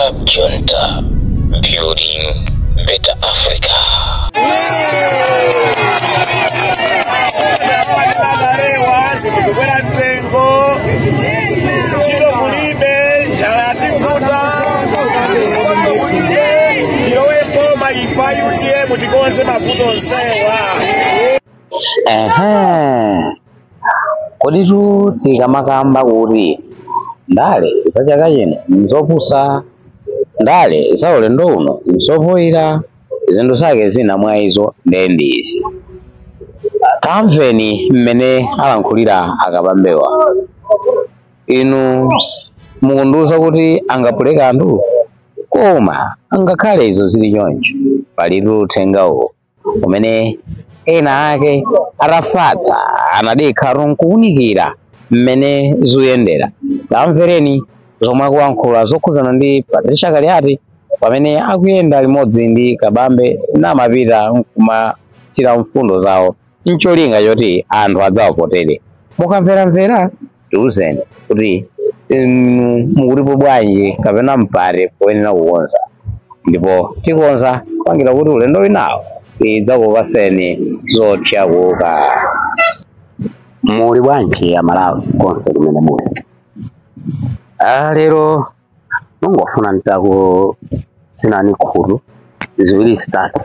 Club Junta, building better Africa. Koditu tikamakamba kuti ndale za chaka chino nzopusa, ndale za ulendo uno nzopoyera, zinthu zake zina mwa izo ndendizi. Tamveni mmene alankhulira akabambewa. Inu mukundiwuza kuti angapule kanthu, koma angakhale izo zili choncho, palitu uthengawo umene ena ake atafatsa anadekha nkuwunikira mmene zikuyendera. Tamvereni zomwe akuyankhula zokhudzana ndi Patricia Kaliati pamene akuyenda limodzi ndi Kabambe namapita nkumachita mfundo zawo ncholinga choti anthu adzawavotere. Mukamveramvera tiwuzeni kuti inu mukutipo bwanji kapena mpate poyenera kukonza, ndipo tikonza kupangira kuti ulendo winawo tidzakupaseni zotchakuka. Muli bwanji Amalawi konse kumene muli? Lero mungofuna nditakutsinani khutu ziwiri zitatu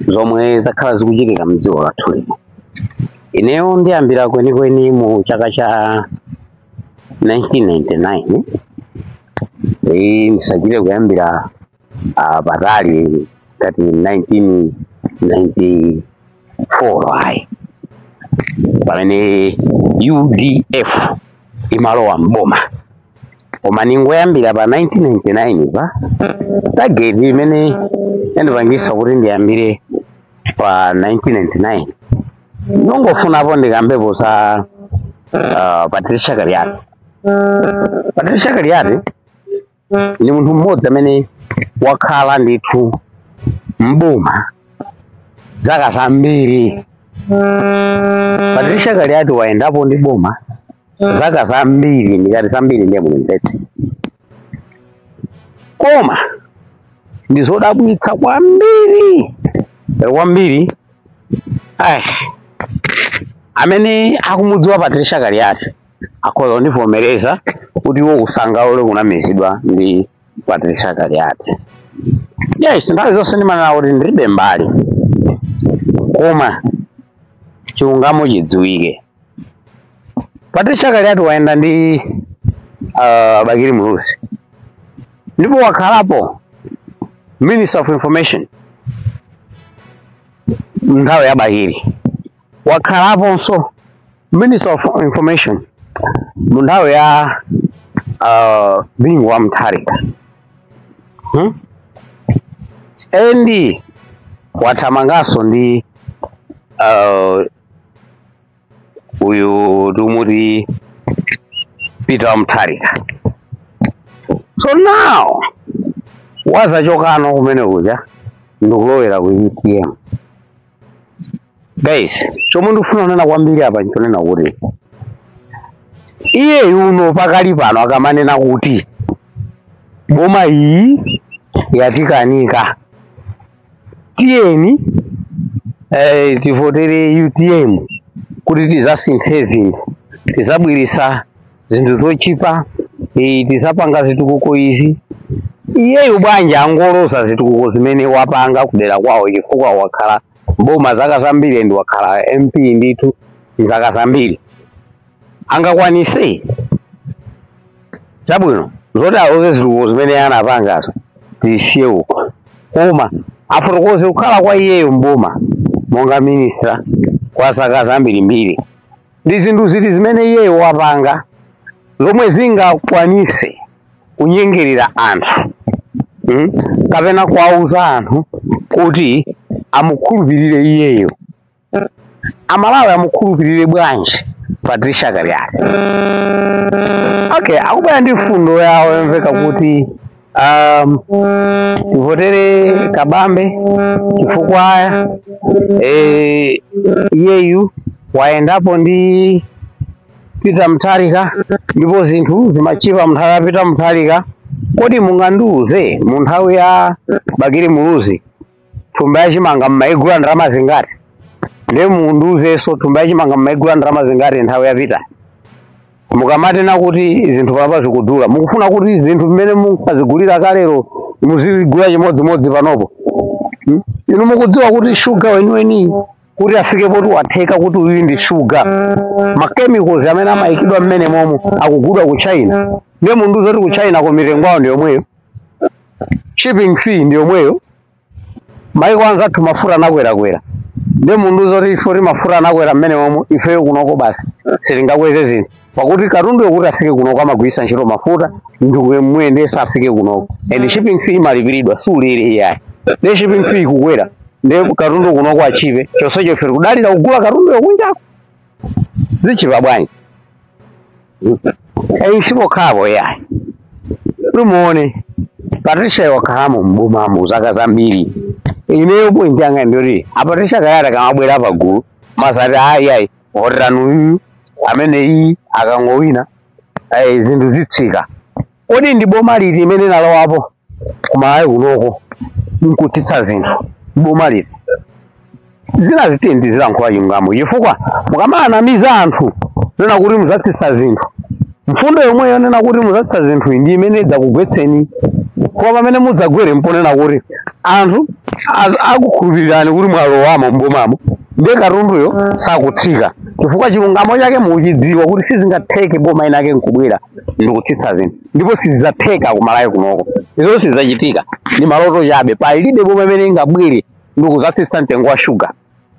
zomwe zakhala zikuchitika mdziko lathu lino. Ineyo ndiyambira kwenikweni mu chaka cha 1999, ndisachite kuyambira patali ngati 1994 ayi, pamene UDF imalowa mboma. Koma ningoyambira pa 1999 pa target imene yandipangisa kuti ndiyambire pa 1999, nongofunapo ndikambepo za Patricia Kaliati. Patricia Kaliati ni munthu mmodzi amene wakhala ndithu mboma zaka zambiri. Patricia Kaliati wayendapo ndi boma zaka zambiri, ndikati zambiri ndiye munimvetse. Koma ndi zodabwitsa kwambiri kwambiri, amene akumudziwa Patricia Kaliati akhoza kundivomereza kuti iwo usangalole kunamizidwa ndi Patricia Kaliati. Yes, nthawi zonse ndimanena kuti ndilibe mbali, koma chilungamo chidziwike. Patricia Kaliati wayenda ndi Bakili Muluzi, ndipo wakhalapo Minister of Information nthawi ya Bakili, wakhalaponso Minister of Information mu nthawi ya Bingu wa Mutharika, And wathamanganso ndi uyu tumuti Peter Mutharika. So now wazachokano kumene kuja ndikulowera ku UTM. Guys, chomwe ndikufuna kunena kwambiri apa nchonena kuti iye yuno pakali pano akamanena kuti boma iyi yatikanika, tiyeni tivotere UTM kuti tizasinthe zinthu, tizabwirisa zinthu zochipa, tizapanga zitukuko izi. Iyeyu bwanji angoloza zitukuko zimene wapanga kudera kwawo, chifukwa wakhala mboma zaka zambiri ndi wakhala MP ndithu zaka zambiri, angakwanise chabwino zoti aloze zitukuko zimene anapangazo tisiye uko, koma afotokoze kukhala kwa iyeyo mboma monga minister kwa zaka zambirimbiri ndi zinthu ziti zimene iyeyo wapanga zomwe zingakwanise kunyengerera anthu, kapena kuwauza anthu kuti amukhulupirire iyeyo. Amalawi amukhulupirire bwanji Patricia Kaliati? Okay, akubwera ndi mfundo yawo yomveka kuti tivotere Kabambe chifukwa iyeyu wayendapo ndi Peter Mutharika ndipo zinthu zimachipa nthawi ya Peter Mutharika. Kodi mungandiuze mu nthawi ya Bakili Muluzi thumba yachimanga mmaigula ndalama zingati? Ndiye mundiuzenso thumba yachimanga mmaigula ndalama zingati nthawi yapita? Mukamatena kuti zinthu panopa zikudula, mukufuna kuti zinthu mmene munkazigulira kalero muzigula chimodzimodzi panopo? Inu mukudziwa kuti shuga weniweni kuti afike poti watheka kuti uyu ndi shuga, ma chemicals amene amayikidwa mmene momo akugulidwa ku China. Ndiye mundiuze kuti ku China ko mitengo yawo ndi yomweyo, shipping fee ndi yomweyo. Maiko anzathu mafuta anakwerakwera, ndiye mundiuze kuti ifo ti mafuta anakwera mmene momo, ifeyo kunoko basi sitingakweze zinthu, pakuti katundu yokuti afike kunoko amagwiritsa ntchito mafuta ndikumuyendesa afike kunoko, and shipping fee imalipiridwa, siulere iyayi. Ndiye shipping fee ikukwera, ndiye katundu kunoko achipe, chonsecho ife tikudalira kugula katundu yokunjako, zichipa bwanji? Eyi, sipokhapo yayi. Timuone Patricia wakhalamo mbomamo zaka zambiri. Ineyo point yanga ndiyoti aPatricia Kaliati kamabwera pagulu masati ayi ayi voterani uyu amene iyi akangowina ayi zinthu zitsika. Kodi ndi boma liti imene nalowapo kumalawi kunoko nkutsitsa zinthu? Boma liti? Zina ziti ndizilankhula chilungamo, chifukwa mukamanamiza anthu nena kuti muzatsitsa zinthu, mfundo yomwe yonena kuti muzatsitsa zinthu ndi imene idzakugwetseni. Koma pamene mudzagwere mponena kuti anthu akukhulupirirani kuti mwalowamo mbomamo, ndiye katunduyo sakutsika, chifukwa chilungamo chake mukuchidziwa kuti sizingatheke boma inake nkubwera ndikutsitsa zinthu, ndipo sizidzatheka kumalawi kunoko. Izo sizidzachitika, ndi maloto chabe. Palibe boma imene ingabwere ndikuzatsitsa mtengo wa shuga,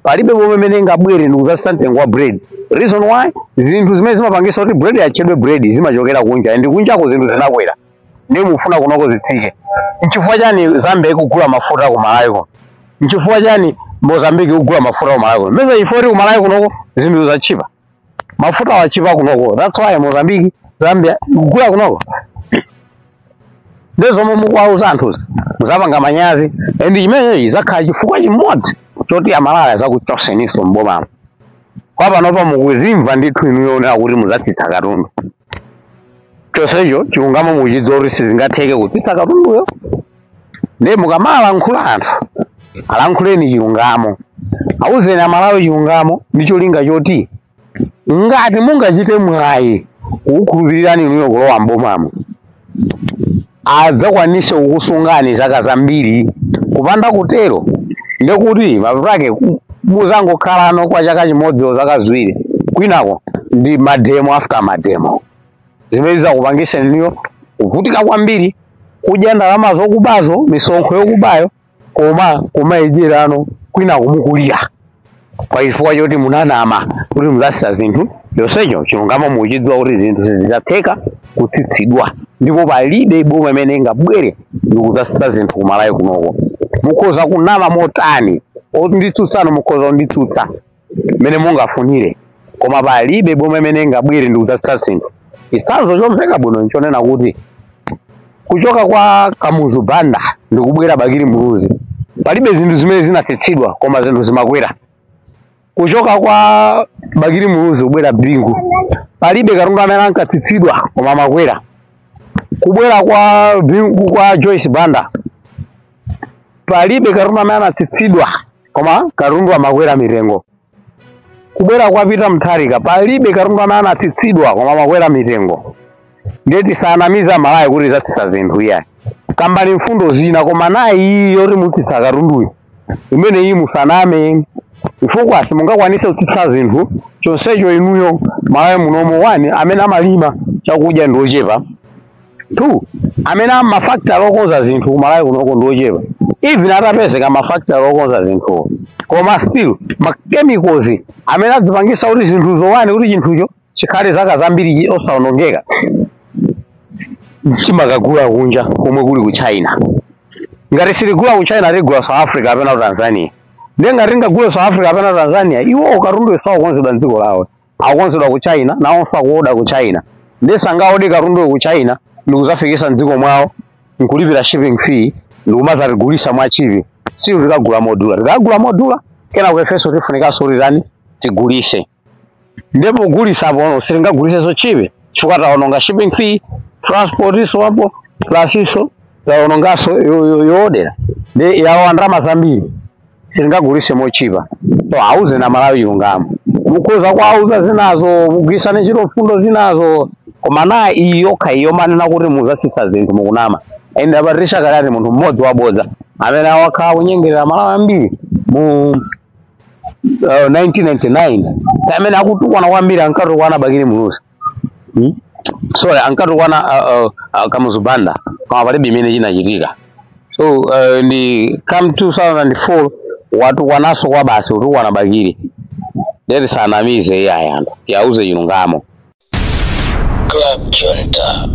palibe boma imene ingabwere ndikuzatsitsa mtengo wa bread. Reason why, zinthu zimene zimapangisa kuti bread yatchedwe bread zimachokera kunja, ndi kunjako zinthu zinakwera, ndiye mufuna kunoko zitsike? Nchifukwa chani Zambia ikugula mafuta ku Malawi kuno? Nchifukwa chani Mozambique ikugula mafuta ku Malawi kuno? Meza ifoti ku Malawi kunoko zinthu zachipa, mafuta wachipa kunoko, that's why Mozambique, Zambia ikugula kunoko. Ndiye zomwe mukuwauza anthuzi muzapanga manyazi, and chimenechi zakhala chifukwa chimodzi choti Amalawi azakuchoseninso mbomamo. Kwa panopa mukuzimva ndithu inuyo kuti muzatsitsa katundu, chonsecho chilungamo muchidziwa kuti sizingatheke kutsitsa katunduyo. Ndiye mukamalankhula anthu, alankhuleni chilungamo, awuzeni Amalawi chilungamo, ndi cholinga choti ngati mungachite mwayi kukukhulupirirani inuyo kulowa mbomamo, adzakwanise kukusungani zaka zambiri. Kupanda kutero ndekuti mapeto ake muzangokhalano kwa chaka chimodzi o zaka 2, kwinako ndi mademo after mademo, zimene zizakupangisa inuyo kuvutika kwambiri, kudya ndalama zokubazo, misonkho yokubayo, koma kumayidyerano kwinako mukulira kwa chifukwa choti munanama kuti muzasisa zinthu, chonsecho chilungamo muchidziwa kuti zinthu sizidzatheka kutsitsidwa, ndipo palibe boma imene ingabwere ndikudzasisa zinthu kumalawi kunoko. Mukhoza kunama motani, onditsutsano mukhoza kunditsutsa mmene mungafunire, koma palibe boma imene ingabwere ndikudzasisa zinthu. Chitsanzo chomveka bwino nchonena kuti kuchoka kwa Kamuzu Banda ndikubwera Bakili Muluzi, palibe zinthu zimene zinatsitsidwa, koma zinthu zimakwera. Kuchoka kwa Bakili Muluzi kubwera Bingu, palibe katundu amene ankatsitsidwa, koma amakwera. Kubwera kwa Bingu, kwa Joyce Banda, palibe katundu amene anatsitsidwa, koma katundu amakwera mitengo. Kubwera kwa Peter Mutharika, palibe katundu amene anatsitsidwa, koma amakwera mitengo. Ndiye tisanamiza Malawi kuti zatsitsa zinthu iyayi. Kambani mfundo zina, koma nayi iyi yoti mutsitsa katunduyo imene iyi musaname, chifukwa simungakwanise kutsitsa zinthu chonsecho inuyo Malawi munomo, one, amene amalima chakudya ndi ochepa, two, amene amafactory okonza zinthu kumalawi kunoko ndi ochepa. Even atapezeka mafactory okonza zinthuwo, koma still ma chemicals amene adzipangisa kuti zinthu zowani kuti chinthucho chikhale zaka zambiri osawonongeka chimakagula kunja komwe kuli ku China. Ngati sitigula ku China, tigula South Africa kapena ku Tanzania. Ndiye ngati tingagule South Africa kapena Tanzania, iwo katundu sakukonzedwa mdziko lawo, akukonzedwa ku China, nawonso akuoda ku China. Ndiye sangaode katundu ku China ndikuzafikisa mdziko mwawo, nkulipira shipping fee, ndikumazatigulisa mwacheap. Siyo tikagula modula, tikagula modula kena ifenso tifunikanso kuti tani tigulise. Ndipo kugulisa pono sitingagulisenso cheap, chifukwa taononga shipping fee, transport iso apo. Plus iso taonongaso yoodera ndi yawa ndalama zambiri, sitingagulise mochipa. So auze na Malawi chilungamo. Mukhoza kuauza zinazo, mugwirisane ntchito mfundo zinazo, koma na iyi yokha iyo manena kuti muzatsitsa zinthu, mukunama. Ende a Patricia Kaliati munthu mmodzi wabodza amene awakhala kunyengerera Malawi ambiri mu 1999, amene akutukwana kwambiri, ankatukwana Bakili Muluzi, Sorry, ankatukwana Kamuzu Banda, koma palibe imene chinachitika. So ndi come 2004 watukwananso kwa basi, kutukwana Bakili. Leti sanamize iye ayanthu, yauze chilungamo. Club Junta,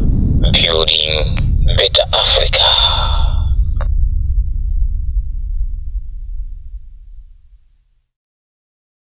building better Africa.